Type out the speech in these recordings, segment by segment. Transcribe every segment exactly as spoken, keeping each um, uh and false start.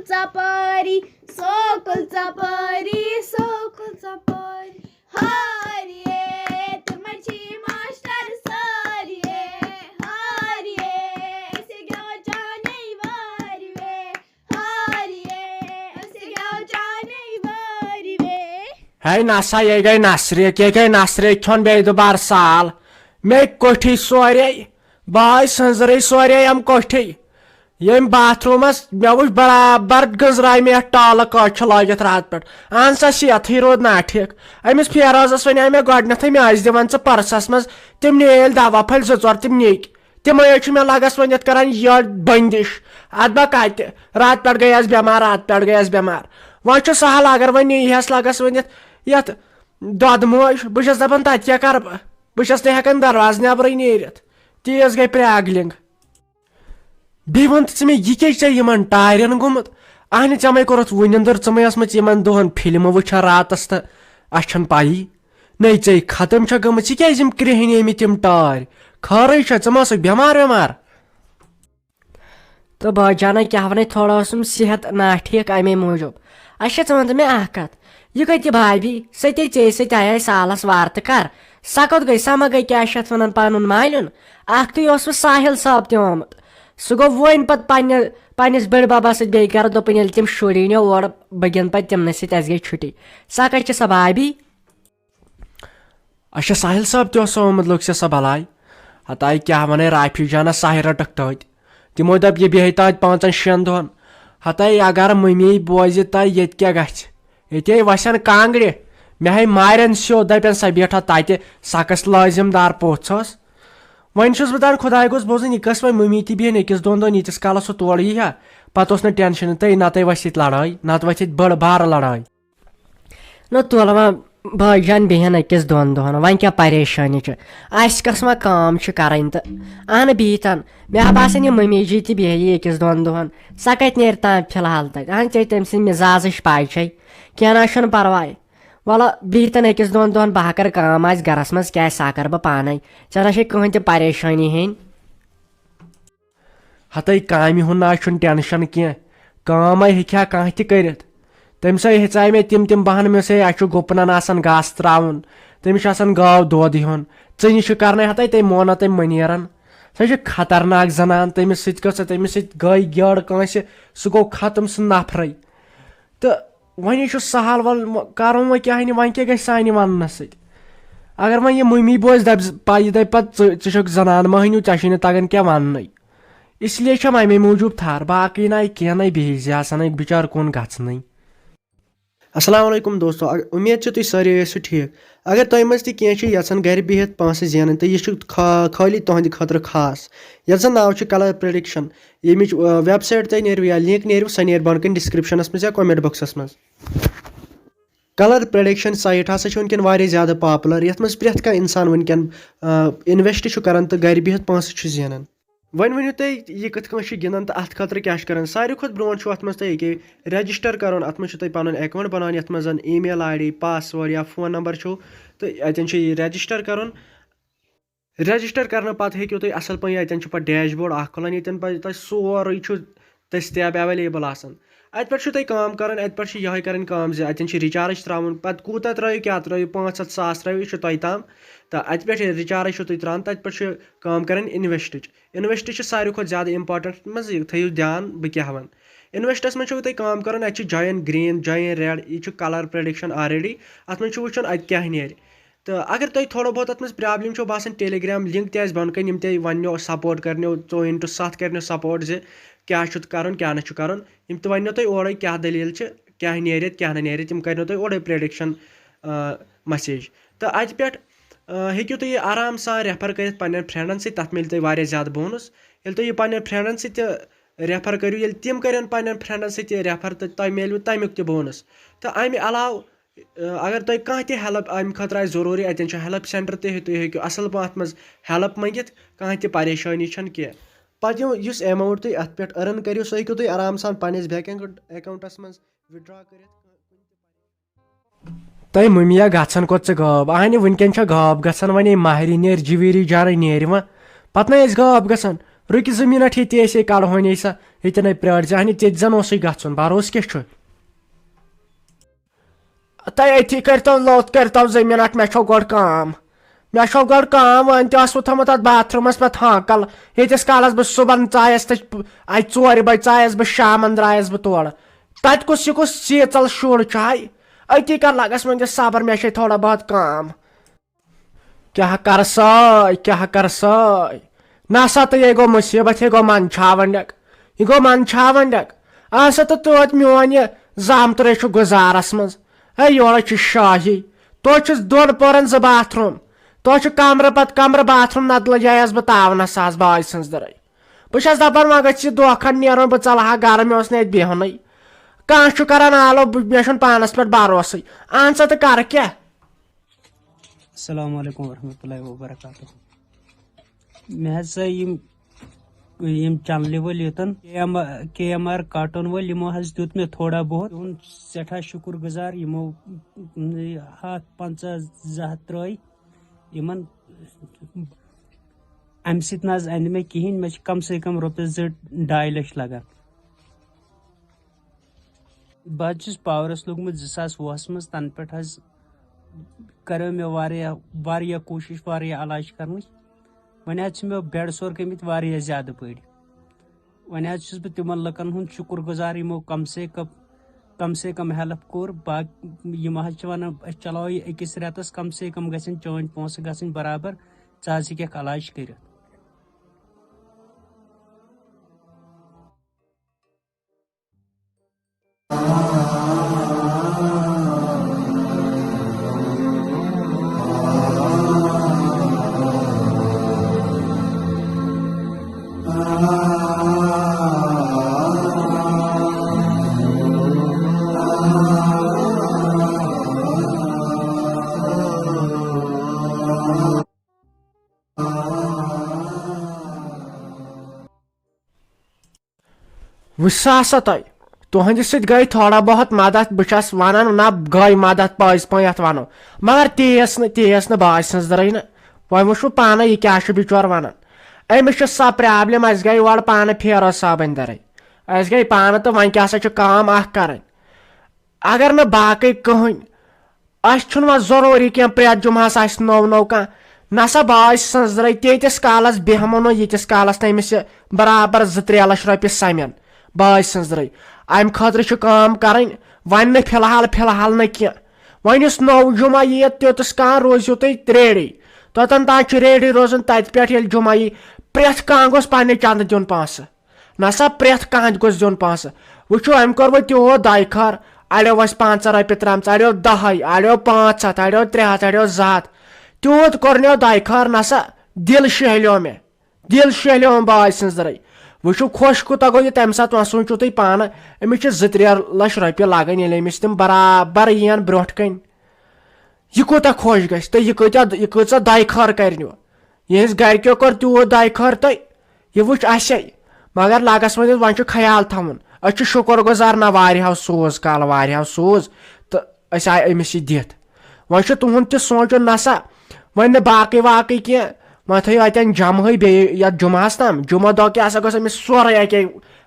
ژپٲری، school ژپٲری، school ژپٲری۔ ہاریے، تِمن چھِ master سٲریے۔ ہاریے، أسۍ گٮ۪وو چانے وٲرۍ وے۔ ہاریے، أسۍ گٮ۪وو چانے وٲرۍ وے۔ ہے نسا، یے گٔے نصرِ، یے گٔے نصرِ، کھیوٚن بیٚیہِ دُبارٕ سال۔ مےٚ کوٚٹھی سورے، بہٕ آے سٕنٛزرٕے سورے یِم کوٚٹھی۔ ییٚمۍ باتھ روٗمَس مےٚ وٕچھ برابر گٔنٛزراے مےٚ یَتھ ٹالہٕ کٔژ چھِ لٲگِتھ راتہٕ پٮ۪ٹھ۔ اہن سا، صحتٕے روٗد ناٹھیٖک۔ أمِس فیروزَس وَنیٛاے مےٚ گۄڈٕنٮ۪تھٕے، مےٚ ٲسۍ دِوان ژٕ پٔرسَس منٛز تِم نیلۍ دَوا پھٔلۍ زٕ ژور، تِم نیٖکۍ۔ تِمَے حظ چھِ مےٚ لَگَس وۄنۍ یَتھ کَران یٔڈ بٔنٛدِش۔ اَدٕ بہٕ کَتہِ؟ راتہٕ پٮ۪ٹھ گٔیَس بٮ۪مار، راتہٕ پٮ۪ٹھ گٔیَس بٮ۪مار۔ وۄنۍ چھُ سہل، اگر وۄنۍ نیٖہَس لَگَس وۄنۍ یَتھ، یَتھ دۄدٕ موج، بہٕ چھَس دَپان تَتہِ کیٛاہ کَرٕ بہٕ؟ بہٕ چھَس نہٕ ہٮ۪کان دروازٕ نٮ۪برٕے نیٖرِتھ۔ تیز گٔے پرٛاگلِنٛگ۔ بیٚیہِ وَن تہٕ ژٕ مےٚ، یہِ کیٛاہ چھےٚ یِمَن ٹارٮ۪ن گوٚمُت؟ اَہنہِ، ژےٚ مَے کوٚرُتھ وُنِنٛدٕر، ژٕ مَے ٲسمٕژ یِمَن دۄہَن فِلمہٕ وٕچھان راتَس تہٕ اَسہِ چھَنہٕ پَیی۔ نَے ژےٚ ختم چھےٚ گٔمٕژ، یہِ کیٛازِ یِم کرٛیٚہنیمٕتۍ یِم ٹارۍ؟ خٲرٕے چھےٚ، ژٕ ما ٲسٕکھ بٮ۪مار وٮ۪مار؟ تہٕ بٲے جانا، کیٛاہ وَنَے، تھوڑا اوسُم صحت ناٹھیٖک، اَمے موٗجوٗب۔ اچھا، ژٕ وَن تہٕ مےٚ اَکھ کَتھ، یہِ کَتہِ بھابھی؟ سۄ تے ژےٚ سۭتۍ آیے سالَس وارٕ تہٕ کَر۔ سۄ کوٚت گٔے؟ سۄ ما گٔے، کیٛاہ چھِ اَتھ وَنان، پَنُن مالیُن؟ اَکھتُے اوس وۄنۍ ساحِل صٲب تہِ آمُت۔ سُہ گوٚو وۄنۍ پَتہٕ پنٛنہِ، پنٛنِس بٔڈۍ بَبَس سۭتۍ بیٚیہِ گَرٕ، دوٚپُن، ییٚلہِ تِم شُرۍ یِنو اورٕ، بہٕ گِنٛدٕ پَتہٕ تِمنٕے سۭتۍ، اَسہِ گٔے چھُٹی۔ سۄ کَتہِ چھِ سۄ بھابھی؟ اچھا، ساحِل صٲب تہِ اوس آمُت، لوٚگ ژےٚ سۄ بَلاے؟ ہَتاے، کیٛاہ وَنَے، رافی جانَس ساحِل رٔٹٕکھ تٔتۍ۔ تِمو دوٚپ، یہِ بیٚہہِ تَتہِ پانٛژَن شٮ۪ن دۄہَن۔ ہَتاے، اگر مٔمی بوزِ تہٕ ییٚتہِ کیٛاہ گژھِ؟ ییٚتے وَسن کانٛگرِ۔ مےٚ ہے مارن سیوٚد، دَپن، سۄ بیٹھا تَتہِ، سۄ کۄس لٲزِم دار پوٚژھ ٲس۔ وۄنۍ چھُس بہٕ دَپان، خۄداے گوٚژھ بوزُن، یہِ کۄس وۄنۍ مٔمی تہِ بیٚہن أکِس دۄن دۄہَن، ییٖتِس کالَس سُہ تورٕ یی ہا۔ پَتہٕ اوس نہٕ ٹٮ۪نشَن، تہٕ نَتہٕ وَسہِ ییٚتہِ لڑٲے، نَتہٕ وَسہِ ییٚتہِ بٔڑ بارٕ لڑٲے۔ نہ تُل وۄنۍ بٲے جان بیٚہن أکِس دۄن دۄہن، وۄنۍ کیٛاہ پریشٲنی چھِ؟ اَسہِ کۄس وۄنۍ کٲم چھِ کَرٕنۍ تہٕ؟ اَہنہٕ بِہتن، مےٚ ہا باسان یہِ مٔمی جی تہِ بیٚہہِ أکِس دۄن دۄہن۔ سۄ کَتہِ نیرِ تام فی الحال تَتہِ؟ اَہن ژےٚ تٔمۍ سٕنٛدِ مِزازٕچ پَے چھے۔ کینٛہہ نہ حظ چھُنہٕ پَرواے، وَلہٕ بِہتن أکِس دۄن دۄہن، بہٕ ہا کَرٕ کٲم آسہِ گَرَس منٛز، کیٛازِ سۄ ہا کَرٕ بہٕ پانَے۔ ژےٚ نہ چھے کٕہٕنۍ تہِ پریشٲنی ہیٚنۍ۔ ہَتَے کامہِ ہُنٛد نہ حظ چھُنہٕ ٹٮ۪نشَن کینٛہہ، کٲم ہے ہیٚکہِ ہا کانٛہہ تہِ کٔرِتھ۔ تٔمِس ہے ہیٚژاے مےٚ تِم تِم بہانہٕ، مےٚ اوس ہے، اَسہِ چھُ گُپنَن آسان گاسہٕ ترٛاوُن، تٔمِس چھُ آسان گٲو دۄد ہیوٚن، ژٕنہِ چھُ کَرنَے، ہَتَے تٔمۍ مون نہٕ تٔمۍ مٔنیٖرَن۔ سۄ چھِ خطرناک زنان، تٔمِس سۭتۍ کٔر سۄ، تٔمِس سۭتۍ گٔے گیڈ کٲنٛسہِ، سُہ گوٚو ختم، سُہ نفرٕے۔ تہٕ وۄنۍ چھُ سہل، وَل، کَرُن وۄنۍ کیٛاہ، وۄنۍ کیٛاہ گژھِ سانہِ وَننَس سۭتۍ؟ اگر وۄنۍ یہِ مٔمی بوزِ، دَپہِ، پَتہٕ یہِ دَپہِ پَتہٕ، ژٕ، ژٕ چھَکھ زنان مٔہنیوٗ، ژےٚ چھُے نہٕ تَگان کینٛہہ وَننُے۔ اس لیے چھَم اَمے موٗجوٗب تھَر، باقٕے نَے کینٛہہ نَے، بِہِزِ آسان نَے بِچار کُن گژھنٕے۔ السلام علیکم دوستو، اگ-، اُمید چھِ تُہۍ سٲری ٲسِو ٹھیٖک۔ اگر تۄہہِ منٛز تہِ کینٛہہ چھِ یَژھان گَرِ بِہِتھ پونٛسہٕ زینٕنۍ، تہٕ یہِ چھُ خا-، خٲلی تُہٕنٛدِ خٲطرٕ خاص، یَتھ زَن ناو چھُ Colour Prediction۔ ییٚمِچ، آ، website تۄہہِ نیرِوٕ یا link نیرِوٕ، سۄ نیرِ بۄنہٕ کَنہِ descriptionَس منٛز یا comment boxَس منٛز۔ Colour Prediction site ہسا چھِ وٕنکیٚن واریاہ زیادٕ popular، یَتھ منٛز پرٛٮ۪تھ کانٛہہ اِنسان وٕنکیٚن، آ، invest چھُ کران تہٕ گرِ بِہِتھ پونٛسہٕ چھُ زینان۔ وۄنۍ ؤنِو تُہۍ، یہِ کِتھ کٔنۍ چھِ گِنٛدان تہٕ اَتھ خٲطرٕ کیٛاہ چھُ کران؟ ساروی کھۄتہٕ برونٛٹھ چھُ اَتھ منٛز تۄہہِ ییٚکیٛاہ register کرُن، اَتھ منٛز چھُ تۄہہِ پَنُن account بَناوُن، یَتھ منٛز زَن email ID، password یا phone number چھُو، تہٕ اَتٮ۪ن چھُ یہِ register کرُن۔ Register کرنہٕ پتہٕ ہیٚکِو تُہۍ اَصٕل پٲٹھۍ، اَتٮ۪ن چھُ پَتہٕ dashboard اَکھ کھُلان، ییٚتٮ۪ن پَتہٕ تۄہہِ سورُے چھُ دٔستیاب available آسان۔ اَتہِ پٮ۪ٹھ چھُو تۄہہِ کٲم کَرٕنۍ، اَتہِ پٮ۪ٹھ چھِ یِہوٚے کَرٕنۍ کٲم زِ اَتٮ۪ن چھِ recharge ترٛاوُن، پَتہٕ کوٗتاہ ترٛٲیِو، کیٛاہ ترٛٲیِو، پانٛژھ ہَتھ، ساس ترٛٲیِو، یہِ چھُ تۄہہِ تام۔ تہٕ اَتہِ پٮ۪ٹھ ییٚلہِ recharge چھُو تُہۍ ترٛاوان، تَتہِ پٮ۪ٹھ چھِ کٲم کَرٕنۍ invest-ٕچ۔ Invest چھِ ساروی کھۄتہٕ زیادٕ important، منٛز یہِ تھٲیِو دیان بہٕ کیٛاہ وَنہٕ۔ Invest-س منٛز چھُو تۄہہِ کٲم کَرُن، اَتہِ چھِ giant green، giant red، یہِ چھُ colour prediction already، اَتھ منٛز چھُ وٕچھُن اَتہِ کیٛاہ نیرِ۔ تہٕ اگر تۄہہِ تھوڑا بہت اَتھ منٛز problem چھو باسان، Telegram link تہِ آسہِ بۄنہٕ کَنہِ، یِم تۄہہِ وَننو support کَرنو، ژو into ستھ کَرنو support زِ کیٛاہ چھُ کَرُن، کیٛاہ نہٕ چھُ کَرُن۔ یِم تہِ وَننو تۄہہِ اورَے کیٛاہ دٔلیٖل چھِ، کیٛاہ نیرِ، کیٛاہ نہٕ نیرِ، تِم کَرنو تۄہہِ اورَے prediction، آ، message۔ تہٕ اَتہِ پٮ۪ٹھ، آ، ہیٚکِو تُہۍ یہِ آرام سان refer کٔرِتھ پنٛنٮ۪ن friend-ن سۭتۍ، تَتھ میلہِ تۄہہِ واریاہ زیادٕ bonus۔ ییٚلہِ تُہۍ یہِ پنٛنٮ۪ن friend-ن سۭتۍ تہِ refer کٔرِو، ییٚلہِ تِم کَرن پنٛنٮ۪ن friend-ن سۭتۍ تہِ refer، تہٕ تۄہہِ میلوٕ تَمیُک تہِ bonus۔ تہٕ اَمہِ علاوٕ، اگر تۄہہِ کانٛہہ تہِ help اَمہِ خٲطرٕ آسہِ ضروٗری، اَتٮ۪ن چھُ help centre تہِ، تُہۍ ہیٚکِو اَصٕل پٲٹھۍ اَتھ منٛز help مٔنٛگِتھ، کانٛہہ تہِ پریشٲنی چھَنہٕ کینٛہہ۔ پَتہٕ یِم، یُس amount تُہۍ اَتھ پٮ۪ٹھ earn کٔرِو، سُہ ہیٚکِو تُہۍ آرام سان پنٛنِس bank account، account-س منٛز withdraw کٔرِتھ۔ تۄہہِ مٔمیا گژھن کوٚت ژٕ غٲب؟ اہنہِ، وٕنکٮ۪ن چھےٚ غٲب گژھان، وۄنۍ ماہرِنۍ نیرِ، جویٖری جارٕے نیرِ وۄنۍ۔ پَتہٕ نَے ٲسۍ غٲب گژھان۔ رُکہِ زٕ مِنٹ، ییٚتہِ ٲسے کَڑہونے سۄ۔ ییٚتٮ۪ن ہے پرٛٲرۍ زِ ہنہِ، تیٚتہِ زن اوسُے گژھُن، بروسہٕ کیٛاہ چھُ؟ تۄہہِ أتھی کٔرۍتو لوٚت، کٔرۍتو زٔمیٖن اکھ، مےٚ چھو گۄڈٕ کٲم۔ مےٚ چھو گۄڈٕ کٲم، وۄنۍ تہِ اوسوٕ تھوٚمُت اتھ باتھ روٗمس پٮ۪ٹھ ہانکل۔ ییٖتِس کالس بہٕ صُبحن ژایس تہٕ اتہِ ژورِ بجہِ ژایس بہٕ، شامن درٛایس بہٕ تورٕ۔ تتہِ کُس یہِ کُس سیٖژل شُر چھُ ہاے؟ أتی کر لگس وۄنۍ تہِ صبر، مےٚ چھے تھوڑا بہت کٲم۔ کیٛاہ کر سٲے، کیٛاہ کر سٲے؟ نسا تہٕ یے گوٚو مُصیٖبت، یے گوٚو منٛدچھاوَن ڈٮ۪ک، یہِ گوٚو منٛدچھاوَن ڈٮ۪ک۔ آسا تہٕ توتہِ میون یہِ زامتُرے چھُ گُزارَس منٛز۔ ہے یورٕ چھِ شاہی، توتہِ چھُس دۄن پورَن زٕ باتھ روٗم، توتہِ چھُ کَمرٕ پَتہٕ کَمرٕ باتھ روٗم، نَتہٕ لَجایَس بہٕ تاونَس آز باے سٕنٛز دٕرٕے۔ بہٕ چھَس دَپان وۄنۍ گژھِ یہِ دۄہ کھنٛڈ نیرُن، بہٕ ژَلہٕ ہا گَرٕ، مےٚ اوس نہٕ اَتہِ بیٚہنُے۔ کانٛہہ چھُ کَران آلو، بہٕ، مےٚ چھُنہٕ پانَس پٮ۪ٹھ بروسٕے۔ اَہَن سا تہٕ کَرٕ کیٛاہ؟ السلام علیکم ورحمۃ اللہ وبرکاتہ۔ مےٚ حظ سا یِم، یِم چنلہِ وٲلۍ یوٚتَن کے ایم، کے ایم آر کاٹون وٲلۍ، یِمو حظ دیُت مےٚ تھوڑا بہت۔ تُہُنٛد سٮ۪ٹھاہ شُکُر گُزار، یِمو ہَتھ، پنٛژاہ، زٕ ہَتھ ترٛٲے۔ یِمَن اَمہِ سۭتۍ نہ حظ اَندِ مےٚ کِہیٖنۍ، مےٚ چھِ کم سے کم رۄپیَس زٕ ڈاے لَچھ لَگان۔ بہٕ حظ چھُس پاورَس لوٚگمُت زٕ ساس وُہَس منٛز، تَنہٕ پٮ۪ٹھ حظ کَریو مےٚ واریاہ، واریاہ کوٗشِش، واریاہ علاج کَرنٕچ۔ وۄنۍ حظ چھِ مےٚ بیڈ سور گٔمٕتۍ واریاہ زیادٕ بٔڑۍ۔ وۄنۍ حظ چھُس بہٕ تِمَن لُکَن ہُنٛد شُکُر گُزار، یِمو کم سے کم، کم سے کم ہیلپ کوٚر۔ باقٕے یِم حظ چھِ وَنان، أسۍ چلاوو یہِ أکِس رٮ۪تَس، کم سے کم گژھن چٲنۍ پونٛسہٕ گژھٕنۍ برابر، ژٕ حظ ہیٚکَکھ علاج کٔرِتھ۔ وٕچھ سا سا تۄہہِ، تُہنٛدِ سۭتۍ گٔے تھوڑا بہت مدد، بہٕ چھَس وَنان نہ گٔے مدد پٔزۍ پٲٹھۍ یَتھ وَنو، مگر تیٖژ نہٕ، تیٖژ نہٕ باے سٕنٛز دٔرٕے نہٕ۔ وۄنۍ وٕچھ وۄنۍ پانَے یہِ کیٛاہ چھُ بِچور وَنان۔ أمِس چھِ سۄ پرٛابلِم، اَسہِ گٔے اورٕ پانہٕ فیروز صٲبٕنۍ دٔرٕے، اَسہِ گٔے پانہٕ، تہٕ وۄنۍ کیٛاہ سا چھِ کٲم اَکھ کَرٕنۍ۔ اگر نہٕ باقٕے کٕہٕنۍ، اَسہِ چھُنہٕ وۄنۍ ضروٗری کینٛہہ پرٛٮ۪تھ جُمعہس آسہِ نوٚو نوٚو کانٛہہ۔ نسا باے سٕنٛزرے تیٖتِس کالس بیٚہمو نہٕ، ییٖتِس کالس نہٕ أمِس یہِ برابر زٕ ترٛےٚ لچھ رۄپیہِ سمن۔ باے سٕنٛزرے، امہِ خٲطرٕ چھِ کٲم کرٕنۍ، وۄنۍ نہٕ فی الحال، فی الحال نہٕ کینٛہہ۔ وۄنۍ یُس نوٚو جُمعہ یِیہِ، توٚتس کانٛہہ روٗزِو تُہۍ ریڈی۔ توٚتن تام چھُ ریڈی روزُن، تتہِ پٮ۪ٹھ ییٚلہِ جُمعہ یی، پرٛٮ۪تھ کانٛہہ گوٚژھ پننہِ چندٕ دیُن پونٛسہٕ۔ نسا پرٛٮ۪تھ کانٛہہ گوٚژھ دیُن پونٛسہٕ۔ وٕچھِو، أمۍ کوٚر وۄنۍ تیوٗت دۄیہِ خٲر، اڑیو ٲسۍ پانٛژھ رۄپیہِ ترٛامژٕ، اڑیو دَہَے، اڑیو پانٛژھ ہَتھ، اڑیو ترٛےٚ ہَتھ، اڑیو زٕ ہَتھ۔ تیوٗت کوٚر نہٕ دۄیہِ خٲر، نسا دِل شیہلیو مےٚ، دِل شیہلیو أمۍ باے سٕنٛز دٕرٕے۔ وٕچھِو، خۄش کوٗتاہ گوٚو یہِ تَمہِ ساتہٕ، وۄنۍ سوٗنٛچِو تُہۍ پانہٕ، أمِس چھِ زٕ ترٛےٚ لَچھ رۄپیہِ لَگان، ییٚلہِ أمِس تِم برابر یِیَن برٛونٛٹھ کَنہِ۔ یہِ کوٗتاہ خۄش گژھِ تہٕ یہِ کۭتیٛاہ، یہِ کۭژاہ دۄیہِ خٲر کَرِ نیوٗ۔ یِہِنٛز گَرِکیو کٔر تیوٗت دۄیہِ خٲر تہٕ یہِ وٕچھ اَسے۔ مگر لَگَس وۄنۍ، وۄنۍ چھُ خیال تھاوُن۔ أسۍ چھِ شُکُر گُزار نہ واریاہو سوٗز کالہٕ، واریاہو سوٗز تہٕ أسۍ آے أمِس یہِ دِتھ۔ وۄنۍ چھُ تُہُنٛد تہِ سونٛچُن نہ سا، وۄنۍ نہٕ باقٕے واقٕے کینٛہہ، وۄنۍ تھٲیِو اَتٮ۪ن جمہٕے بیٚیہِ یَتھ جُمعہَس تام۔ جُمعہ دۄہ کیٛاہ سا گوٚژھ أمِس سورُے اَکے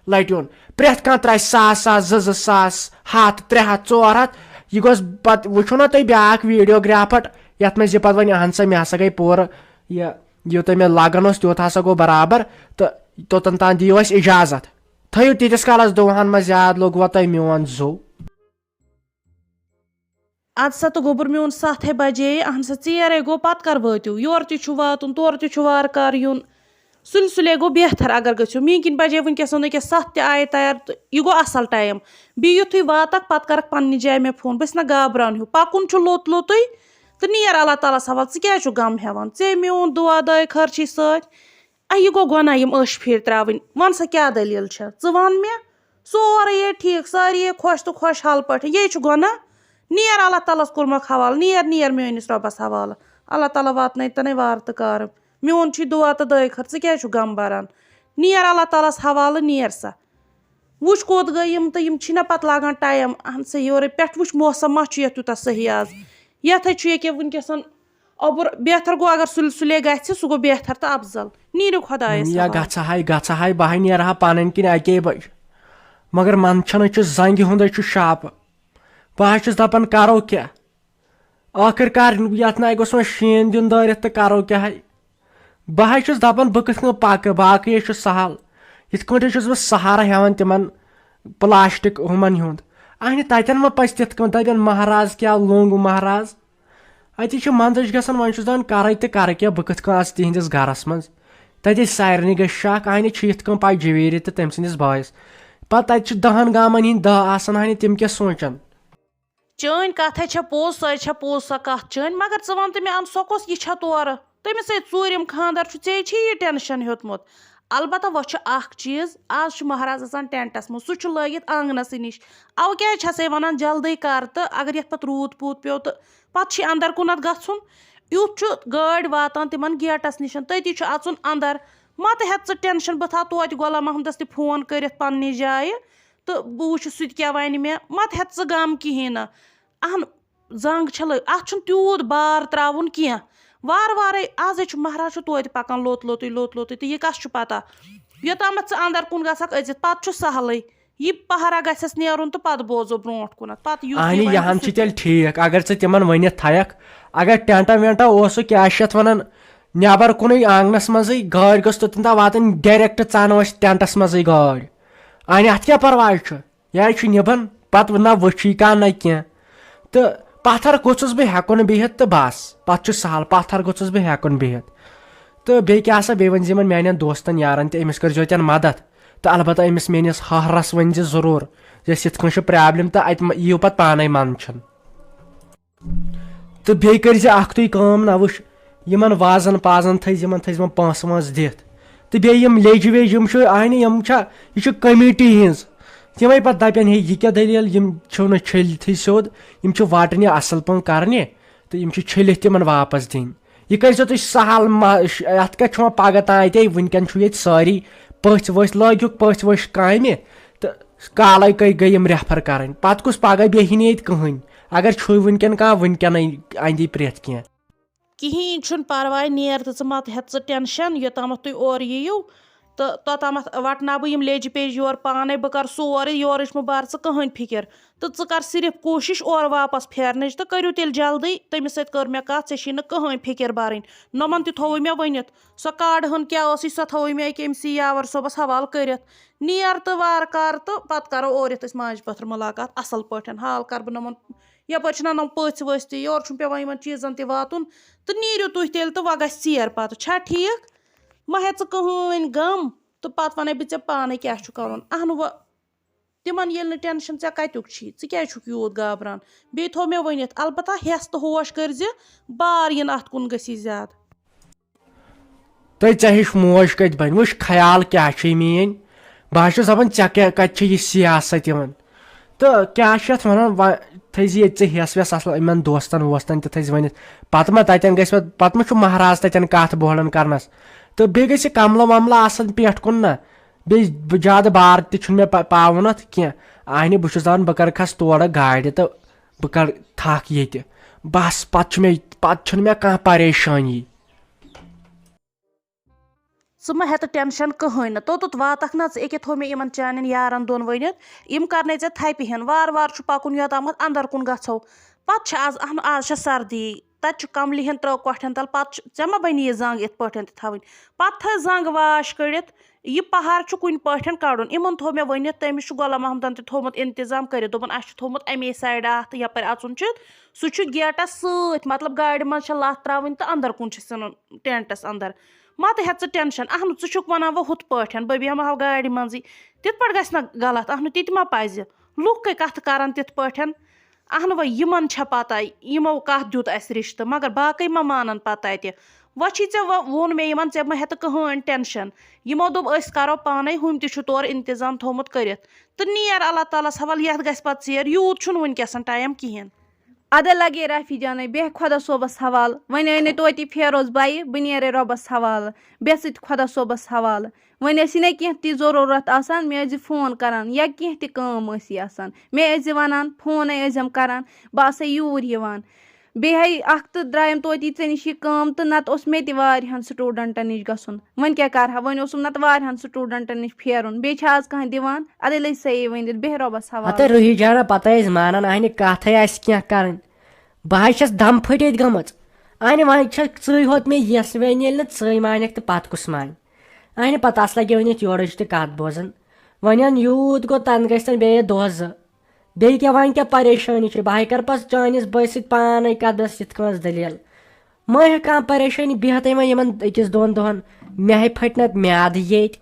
لَٹہِ یُن۔ پرٛٮ۪تھ کانٛہہ ترٛاوِ ساس ساس، زٕ زٕ ساس، ہَتھ، ترٛےٚ ہَتھ، ژور ہَتھ۔ یہِ گوٚژھ پَتہٕ، وٕچھِو نہ تُہۍ بیٛاکھ ویٖڈیوگرٛافَر، یَتھ منٛز یہِ پَتہٕ وَنہِ، اَہَن سا، مےٚ ہسا گٔے پوٗرٕ یہِ، یوٗتاہ مےٚ لَگان اوس، تیوٗت ہسا گوٚو برابر۔ تہٕ توٚتَن تام دِیِو اَسہِ اِجازت۔ تھٲیِو تیٖتِس کالَس دُوہَن منٛز یاد، لوٚگوا تۄہہِ میون زُو؟ اَدٕ سا تہٕ گوٚبُر میون، سَتھ ہے بَجے، اَہَن سا، ژیر ہے گوٚو، پَتہٕ کَر وٲتِو؟ یورٕ تہِ چھُ واتُن، تورٕ تہِ چھُ وارٕ کارٕ یُن۔ سُلہِ سُلے گوٚو بہتر اگر گٔژھِو۔ میٛٲنۍ کِنۍ بَجے وٕنکیٚس نہٕ کیٚنٛہہ، سَتھ تہِ آیہِ تیار تہٕ یہِ گوٚو اَصٕل ٹایم۔ بیٚیہِ یُتھُے واتَکھ، پَتہٕ کَرَکھ پنٛنہِ جایہِ مےٚ فون، بہٕ چھَس نہ گابران ہیوٗ۔ پَکُن چھُ لوٚت لوٚتُے تہٕ نیر اللہ تعالیٰ ہَس حوالہٕ۔ ژٕ کیٛازِ چھُکھ غم ہٮ۪وان؟ ژےٚ میون دُعا دٲے خٲر چھی سۭتۍ۔ اَ، یہِ گوٚو گۄناہ یِم ٲشہِ پھیٖرۍ ترٛاوٕنۍ۔ وَن سا، کیٛاہ دٔلیٖل چھےٚ؟ ژٕ وَن مےٚ۔ سورُے یے ٹھیٖک، سٲری یے خۄش تہٕ خۄشحال پٲٹھۍ۔ یے چھُ گۄناہ؟ نیر اللہ تعالیٰ ہَس کوٚرمَکھ حوالہٕ، نیر، نیر میٛٲنِس رۄبَس حوالہٕ۔ اللہ تعالیٰ واتنٲیتَنے وارٕ تہٕ کارٕ۔ میون چھُے دُعا تہٕ دٲے خٲر، ژٕ کیٛازِ چھُکھ غم بَران؟ نیر اللہ تعالیٰ ہَس حوالہٕ، نیر سا۔ وٕچھ کوٚت گٔے یِم تہٕ یِم چھی نہ پَتہٕ لاگان ٹایم۔ اَہَن سا، یورَے پٮ۪ٹھ وٕچھ، موسم ما چھُ یَتھ تیوٗتاہ صحیح آز۔ یَتھ ہے چھُ ییٚکیٛاہ وٕنکیٚس اوٚبُر بہتر گوٚو، اگر سُلہِ سُلے گژھِ، سُہ گوٚو بہتر تہٕ افضل۔ نیٖرِو خۄدایَس یا حوالہٕ۔ گژھٕ ہاے، گژھٕ ہاے، بہٕ ہاے نیرٕ ہا پنٕنۍ کِنۍ اَکے بجہِ۔ مگر منٛدچھان چھُ، زنٛگہِ ہُنٛدے چھُ شاپہٕ۔ بہٕ حظ چھُس دپان، کرو کیٛاہ؟ ٲخٕر کار یتھ ناے گوٚژھ وۄنۍ شیٖن دیُن دٲرِتھ تہٕ کرو کیٛاہ ہے؟ بہٕ حظ چھُس دپان، بہٕ کِتھ کٔنۍ پکہٕ؟ باقٕے حظ چھُ سہل۔ یِتھ کٲٹھۍ حظ چھُس بہٕ سہارٕ ہٮ۪وان تِمن پلاسٹک ہُمن ہُنٛد۔ اہنہِ، تتٮ۪ن ما پزِ تِتھ کٔنۍ؟ دپن، مہراز کیٛاہ لوٚنگ مہراز؟ اتی چھِ منٛدٕچھ گژھان، وۄنۍ چھُس دپان، کرے تہٕ کرٕ کیٛاہ؟ بہٕ کِتھ کٔنۍ اژٕ تِہنٛدِس گرس منٛز؟ تتہِ ٲسۍ سارنٕے گٔے شک، اہنہِ چھِ یِتھ کٔنۍ پاے جویرِ تہٕ تٔمۍ سٕنٛدِس بٲیِس۔ پتہٕ تتہِ چھِ دہن گامن ہٕنٛدۍ دہ آسان، اہنہِ تِم کیٛاہ سونٛچن؟ چٲنۍ کتھ ہے چھےٚ پوٚز، سۄے چھےٚ پوٚز سۄ کتھ چٲنۍ، مگر ژٕ وَن تہٕ مےٚ، اَنہٕ سۄ کۄس یہِ چھےٚ تورٕ؟ تٔمِس ہے ژوٗرِم خانٛدر چھُ، ژےٚ چھے یہِ ٹینشن ہیوٚتمُت۔ البتہ وۄنۍ چھُ اکھ چیٖز، آز چھُ مہراز اژان ٹینٹس منٛز، سُہ چھُ لٲگِتھ آنٛگنسٕے نِش۔ اَوٕ کیٛازِ چھَسے وَنان جلدی کر تہٕ اگر یَتھ پتہٕ روٗد پوٗد پیوٚو تہٕ پتہٕ چھُے اندر کُنتھ گژھُن۔ یُتھ چھُ گٲڑۍ واتان تِمن گیٹس نِش، تٔتی چھُ اژُن اندر۔ مہ تہٕ ہیٚتھ ژٕ ٹینشن، بہٕ تھاوٕ توتہِ غلام محمدس تہِ فون کٔرِتھ پننہِ جایہِ۔ تہٕ بہٕ وٕچھٕ سُہ تہِ کیٛاہ وَنہِ مےٚ، مہ تہٕ ہیٚتھ ژٕ غم کِہیٖنۍ نہٕ۔ اہن، زنٛگ چھےٚ لٔ-، اَتھ چھُنہٕ تیوٗت بار ترٛاوُن کینٛہہ۔ وارٕ وارَے، آزے چھُ مہراز چھُ توتہِ پَکان لوٚت لوٚتُے، لوٚت لوٚتُے، تہٕ یہِ کَس چھُ پَتہ؟ یوٚتامَتھ ژٕ اَندَر کُن گژھکھ أژِتھ، پَتہٕ چھُ سہلٕے۔ یہِ پہرا گژھٮ۪س نیرُن تہٕ پَتہٕ بوزو برونٛٹھ کُنَتھ، پَتہٕ یُتھ یہِ اہنہِ، وَنہِ یہِ تہٕ ہن سُہ چھِ تہِ۔ تیٚلہِ ٹھیٖک، اگر ژٕ تِمن ؤنِتھ تھایکھ، اگر ٹینٹا وینٹا اوسُکھ، کیٛاہ چھِ یَتھ وَنان، نٮ۪بر کُنُے آنٛگنَس منٛزٕے، گٲڑۍ گٔژھ توٚتَن تام واتٕنۍ، ڈایریکٹ ژَنو أسۍ ٹینٹَس منٛزٕے گٲڑۍ۔ اہنہِ، اَتھ کیٛاہ پرواے چھُ؟ یہِ حظ چھُ نِبن، پتہٕ نہ وٕچھی کانٛہہ نہ کینٛہہ۔ تہٕ پتھر گوٚژھُس بہٕ ہٮ۪کُن بِہِتھ تہٕ بس، پتہٕ چھُ سہل، پتھر گوٚژھُس بہٕ ہٮ۪کُن بِہِتھ۔ تہٕ بیٚیہِ کیٛاہ سا، بیٚیہِ ؤنۍ زِ یِمن میانٮ۪ن دوستن یارن تہِ، أمِس کٔرۍزیو تٮ۪ن مدد۔ تہٕ البتہ أمِس میٲنِس ہہرس ؤنۍ زِ ضروٗر زِ أسۍ یِتھ کٔنۍ چھُ پرابلم تہٕ اتہِ مہ-، یِیِو پتہٕ پانے منٛدچھُن۔ تہٕ بیٚیہِ کٔرۍ زِ اکھ تُہۍ کٲم، نہ وٕچھ، یِمن وازن پازن تھٲے زِ، یِمن تھٲے زِ یِمن پونٛسہٕ وونٛسہٕ دِتھ۔ تہٕ بیٚیہِ یِم لیٚجہِ ویٚجہِ یِم چھِ، اہنہِ، یِم چھا، یہِ چھِ کمیٹی ہِنٛز۔ تِمے پتہٕ دپن، ہے، یہِ کیٛاہ دٔلیٖل؟ یِم چھِو نہٕ چھٔلۍ تھٕے سیوٚد، یِم چھِ وٹنہِ اصل پٲٹھۍ کرنہِ، تہٕ یِم چھِ چھٔلِتھ تِمن واپس دِنۍ۔ یہِ کٔرۍزیو تُہۍ سہل، ما-، ش-، یتھ کتہِ چھُ وۄنۍ پگہہ تام اتے، وٕنکیٚن چھُ ییٚتہِ سٲری پٔژھۍ ؤژھۍ، لٲگِکھ پٔژھۍ ؤژھۍ کامہِ، تہٕ کالے کٔہۍ گٔے یِم ریفر کرٕنۍ؟ پتہٕ کُس پگاہ بیہہِ نہٕ ییٚتہِ کٕہٕنۍ؟ اگر چھُے وٕنکیٚن کانٛہہ، وٕنکیٚنٕے اندِ پرٛٮ۪تھ کینٛہہ۔ کِہیٖنۍ چھُنہٕ پرواے، نیر تہٕ ژٕ مت ہیٚتھ ژٕ ٹینشن، یوٚتامتھ تُہۍ اورٕ یِیِو تہٕ توٚتامتھ وٹناو بہٕ یِم لیٚجہِ پیٚجہِ یورٕ پانے، بہٕ کرٕ سورُے، یورٕچ مہٕ بر ژٕ کٕہٕنۍ فکر۔ تہٕ ژٕ کر صرف کوٗشش اورٕ واپس پھیرنٕچ تہٕ کٔرِو تیٚلہِ جلدی، تٔمِس سۭتۍ کٔر مےٚ کتھ، ژےٚ چھی نہٕ کٕہٕنۍ فکر برٕنۍ۔ نۄمن تہِ تھووُے مےٚ ؤنِتھ، سۄ کارڈ ہن کیٛاہ ٲسٕے، سۄ تھٲوٕے مےٚ أکۍ أمۍ سی یاور صٲبس حوالہٕ کٔرِتھ۔ نیر تہٕ وارٕ کارٕ تہٕ پتہٕ کرو اورٕ یِتھ أسۍ ماجہِ پتھر مُلاقات اصل پٲٹھۍ۔ حال کرٕ بہٕ نۄمن، یپٲرۍ چھِنہ نۄم پٔژھۍ ؤژھۍ تہِ، یورٕ چھُنہٕ پٮ۪وان یِمن چیٖزن تہِ واتُن۔ تہٕ نیٖرِو تُہۍ تیٚلہِ تہٕ وۄنۍ گژھِ ژیر پتہٕ، چھا ٹھیٖک؟ مہ ہےٚ ژٕ کٕہٕنۍ غم، تہٕ پتہٕ ونَے بہٕ ژےٚ پانے کیٛاہ چھُ کرُن۔ اہنُو وۄنۍ، تِمن ییٚلہِ نہٕ ٹینشن، ژےٚ کتیُک چھی؟ ژٕ کیٛازِ چھُکھ یوٗت گابران؟ بیٚیہِ تھوٚو مےٚ ؤنِتھ، البتہ ہٮ۪س تہٕ ہوش کٔرۍ زِ، بار یِن اتھ کُن گٔژھی زیادٕ۔ تہٕ ژےٚ ہِش موج کتہِ بنہِ؟ وٕچھ، خیال کیٛاہ چھُے میٲنۍ؟ بہٕ حظ چھُس دپان، ژےٚ کیٛاہ، کتہِ چھےٚ یہِ سیاست یِوان؟ تہٕ کیٛاہ چھِ یتھ ونان، وۄنۍ تھٲیزِ ییٚتہِ ژےٚ ہٮ۪س وٮ۪س اصل، یِمن دوستن ووستن تہِ تھٲیزِ ؤنِتھ۔ پتہٕ ما تتٮ۪ن گژھِ پتہٕ، پتہٕ ما چھُ مہراز تتٮ۪ن کتھ بوہلن کرنس؟ تہٕ بیٚیہِ گژھِ کملہٕ وملہٕ آسن پٮ۪ٹھ کُن نہ، بیٚیہِ زیادٕ بار تہِ چھُنہٕ مےٚ پا-، پاوُن اتھ کینٛہہ۔ اہنہِ، بہٕ چھُس دپان، بہٕ کرٕ کھس تورٕ گاڑِ تہٕ بہٕ کرٕ تھکھ ییٚتہِ۔ بس، پتہٕ چھُ مےٚ، پتہٕ چھُنہٕ مےٚ کانٛہہ پریشٲنی۔ ژٕ مہ ہیٚتہٕ ٹینشن کٕہٕنۍ نہٕ، توٚتتھ واتکھ نہ ژٕ۔ أکے تھوٚو مےٚ یِمن چانٮ۪ن یارن دۄن ؤنِتھ، یِم کرنے ژےٚ تھپہِ ہن۔ وارٕ وارٕ چھُ پکُن، یوٚتامتھ اندر کُن گژھو۔ پتہٕ چھِ آز، اہن، آز چھےٚ سردی، تتہِ چھُ کملہِ ہن ترٲو کۄٹھٮ۪ن تل، پتہٕ چھُ، ژےٚ ما بنہِ یہِ زنٛگ یِتھ پٲٹھۍ تہِ تھاوٕنۍ؟ پتہٕ تھٲے زنٛگ واش کٔڑِتھ، یہِ پہر چھُ کُنہِ پٲٹھۍ کڑُن۔ یِمن تھوٚو مےٚ ؤنِتھ، تٔمِس چھُ غلام محمدن تہِ تھوٚومُت انتظام کٔرِتھ، دوٚپُن، اسہِ چھُ تھوٚومُت امے سایڈٕ اتھ یپٲرۍ اژُن چھُ، سُہ چھُ گیٹس سۭتۍ، مطلب، گاڑِ منٛز چھےٚ لتھ ترٛاوٕنۍ تہٕ اندر کُن چھُ ژھٕنُن ٹینٹس اندر۔ مہ تہٕ ہیٚہ ژٕ ٹینشن، اہنُو، ژٕ چھُکھ ونان وۄنۍ ہُتھ پٲٹھۍ، بہٕ بیٚہمہٕ ہا گاڑِ منٛزٕے، تِتھ پٲٹھۍ گژھِ نہ غلط، اہنُو، تہِ تہِ ما پزِ؟ لُکھ کٔے کتھٕ کرن تِتھ پٲٹھۍ؟ اہنُو، وۄنۍ یِمن چھےٚ پتہ، یِمو کتھ دیُت اسہِ رشتہٕ، مگر باقٕے ما مانن پتہٕ اتہِ؟ وۄنۍ چھی ژےٚ، وۄنۍ ووٚن مےٚ یِمن، ژےٚ مہ ہیٚہ تہٕ کٕہٕنۍ ٹینشن، یِمو دوٚپ أسۍ کرو پانے، ہُمۍ تہِ چھُ تورٕ انتظام تھوٚومُت کٔرِتھ، تہٕ نیر اللہ تعالیٰ ہس حوالہٕ، یتھ گژھِ پتہٕ ژیر، یوٗت چھُنہٕ وُنکیٚسن ٹایم کِہینۍ۔ ادٕ لگے رافی جانے، بیہہ خۄدا صٲبس حوالہٕ۔ وۄنۍ أنۍ توتہِ فیروز بایہِ، بہٕ نیرے رۄبس حوالہٕ، بیٚہہ ژٕ تہِ خۄدا صٲبس حوالہٕ۔ وۄنۍ ٲسی نہ کینٛہہ تہِ ضروٗرت آسان، مےٚ ٲسۍ زِ فون کران، یا کینٛہہ تہِ کٲم ٲسی آسان، مےٚ ٲسۍ زِ ونان، فونٕے ٲسۍ زٮ۪م کران، بہٕ آسے یوٗرۍ یِوان۔ بیٚیہِ ہَے اَکھ تہٕ درٛایم توتہِ ژےٚ نِش یہِ کٲم، تہٕ نَتہٕ اوس مےٚ تہِ واریاہَن سٹوٗڈَنٛٹَن نِش گژھُن۔ وۄنۍ کیٛاہ کَرٕ ہا، وۄنۍ اوسُم نَتہٕ واریاہَن سٹوٗڈَنٛٹَن نِش پھیرُن۔ بیٚیہِ چھا آز کانٛہہ دِوان؟ اَدٕ ییٚلہِ أسۍ صحیح ؤنِتھ، بیٚہہ رۄبَس حوالہٕ۔ ہَتَے روحی جانا، پَتہٕ ٲسۍ مانان، اَہنہِ کَتھَے آسہِ کینٛہہ کَرٕنۍ۔ بہٕ حظ چھَس دَم پھٔٹِتھ گٔمٕژ۔ اَہنہِ وۄنۍ چھَکھ ژٕے ہوت مےٚ یَس، وۄنۍ ییٚلہِ نہٕ ژٕے مانٮ۪کھ تہٕ پَتہٕ کُس مانہِ؟ اَہنہِ پَتہٕ آسہٕ لَگے وۄنۍ یَتھ یورٕچ تہِ کَتھ بوزان۔ وۄنۍ اَن یوٗت گوٚو، تَنہٕ گٔژھۍ تَن بیٚیہِ دۄہ زٕ۔ بیٚیہِ کیٛاہ، وۄنۍ کیٛاہ پریشٲنی چھِ؟ بہٕ ہَے کَرٕ پَتہٕ چٲنِس بٲے سۭتۍ پانَے کَتھ، بَس یِتھ کٔنۍ ٲس دٔلیٖل۔ مہ ہےٚ کانٛہہ پریشٲنی، بیٚہہ تَے وۄنۍ یِمَن أکِس دۄن دۄہَن۔ مےٚ ہے پھٔٹہِ نَتہٕ میٛادٕ ییٚتہِ۔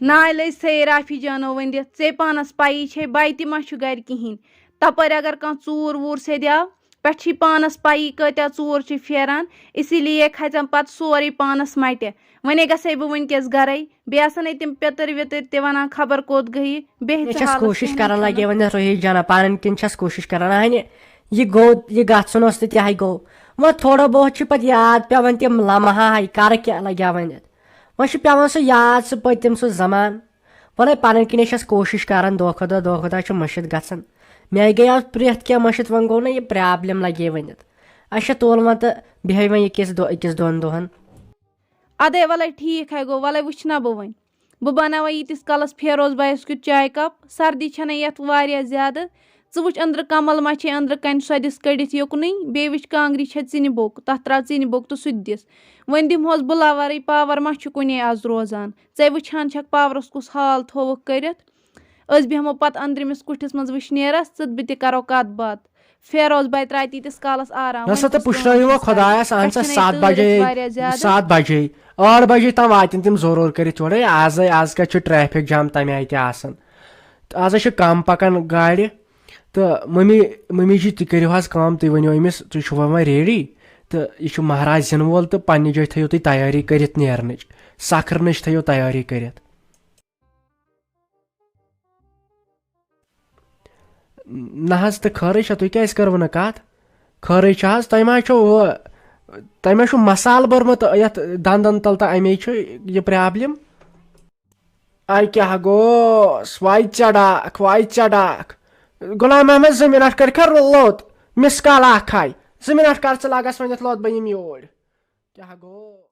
نالے سیرافی جانو ؤنِتھ، ژےٚ پانَس پَیی چھے، بَے تہِ ما چھُ گَرِ کِہیٖنۍ۔ تَپٲرۍ اگر کانٛہہ ژوٗر ووٗر سیٚدیٛاو، پٮ۪ٹھ چھِ پانَس پَیی کۭتیٛاہ ژوٗر چھِ پھیران، اسی لیے کھژٮ۪م پَتہٕ سورُے پانَس مَٹہِ۔ وۄنۍ گژھے بہٕ وٕنکیٚس گَرَے، بیٚیہِ آسَن اَتہِ تِم پیٚتٕرۍ ویٚتٕرۍ تہِ وَنان خبر کوٚت گٔیہِ، بیٚہہ مےٚ ژٕ چھَس حالَس کوٗشِش کِہیٖنۍ کَران، چھُنہٕ۔ لَگے وۄنۍ روحی جانا، پَنٕنۍ کِنۍ چھَس کوٗشِش کَران۔ اَہنہِ، یہِ گوٚو، یہِ گژھُن اوس تہٕ تہِ ہَے گوٚو۔ وۄنۍ تھوڑا بہت چھِ پَتہٕ یاد پٮ۪وان تِم لمحہ ہَے، کَرٕ کیٛاہ لَگیٛاو وۄنۍ اَتھ؟ وۄنۍ چھُ پٮ۪وان سُہ یاد، سُہ پٔتِم سُہ زمانہٕ۔ وَلَے پَنٕنۍ کِنۍ چھَس کوٗشِش کَران، دۄہ کھۄتہٕ دۄہ، دۄہ کھۄتہٕ دۄہ چھُ مٔشِتھ گژھان۔ مےٚ گٔیو پرٛٮ۪تھ کینٛہہ مٔشِتھ، وۄنۍ گوٚو نہ یہِ پرٛابلِم لَگے ؤنِتھ۔ اچھا، تُل وۄنۍ تہٕ بیٚہے وۄنۍ أکِس دۄ-، أکِس دۄن دۄہَن۔ اَدَے وَلَے ٹھیٖک ہے گوٚو، وَلَے وٕچھِ نہ بہٕ وۄنۍ۔ بہٕ بَناوَے ییٖتِس کالَس فیروز بَیَس کیُتھ چاے کَپ، سردی چھَنَے یَتھ واریاہ زیادٕ۔ ژٕ وٕچھ أنٛدرٕ کمل ما چھے أنٛدرٕ کَنہِ سۄ دِس کٔڑِتھ یُکنُے، بیٚیہِ وٕچھ کانٛگرِ چھےٚ ژِنہِ بوٚک، تَتھ ترٛاو ژِنہِ بوٚک تہٕ سُہ تہِ دِس۔ وۄنۍ دِمہوس بہٕ لَوَرٕے، پاوَر ما چھُ کُنے آز روزان؟ ژَے وٕچھان چھَکھ پاورَس کُس حال تھووُکھ کٔرِتھ۔ أسۍ بیٚہمو پَتہٕ أنٛدرِمِس کُٹھِس منٛز وٕشنیرَس، ژٕ تہٕ بہٕ تہِ کَرو کَتھ باتھ۔ فیروز بَے ترٛایہِ تیٖتِس کالَس آرام۔ نہ سا، وۄنۍ تہٕ کُس پُشرٲیِو کٲم وۄنۍ ٲس خۄدایَس، کَرٕنۍ؟ اَہَن سا، پٮ۪ٹھٕ چھَنَے سَتھ تۭر بَجے، ٲسۍ واریاہ زیادٕ۔ سَتھ بَجے، ٲٹھ بَجے تام واتن تِم ضروٗر کٔرِتھ یورَے۔ آزَے، آز کَتہِ چھُ ٹریفک جام تَمہِ آیہِ تہِ آسان۔ تہٕ آزَے چھِ کَم پَکان گاڑِ۔ تہٕ مٔمی، مٔمی جی، تُہۍ کٔرِو حظ کٲم، تُہۍ ؤنِو أمِس، تُہۍ چھُوا وۄنۍ ریڈی؟ تہٕ یہِ چھُ مہراز یِنہٕ وول، تہٕ پنٛنہِ جایہِ تھٲیِو تُہۍ تیٲری کٔرِتھ نیرنٕچ، سَکھرنٕچ تھٲیِو تیٲری کٔرِتھ۔ نہ حظ، تہٕ خٲرٕے چھا؟ تُہۍ کیٛازِ کٔروٕ نہٕ کَتھ؟ خٲرٕے چھا حظ؟ تۄہہِ ما چھو ہُہ، تۄہہِ ما چھُو مسالہٕ بوٚرمُت یَتھ دَنٛدَن تَل، تہٕ اَمے چھُ یہِ پرٛابلِم؟ اَے کیٛاہ گوس؟ وَے ژےٚ ڈاکھ، وَے ژےٚ ڈاکھ۔ غلام محمد، زٕ مِنٹ کَر کھا لوٚت؟ مِس کال اَکھ ہاے۔ زٕ مِنٹ کَر ژٕ لَگَس وۄنۍ یَتھ لوٚت، بہٕ یِمہٕ یوٗرۍ۔ کیٛاہ گوٚو؟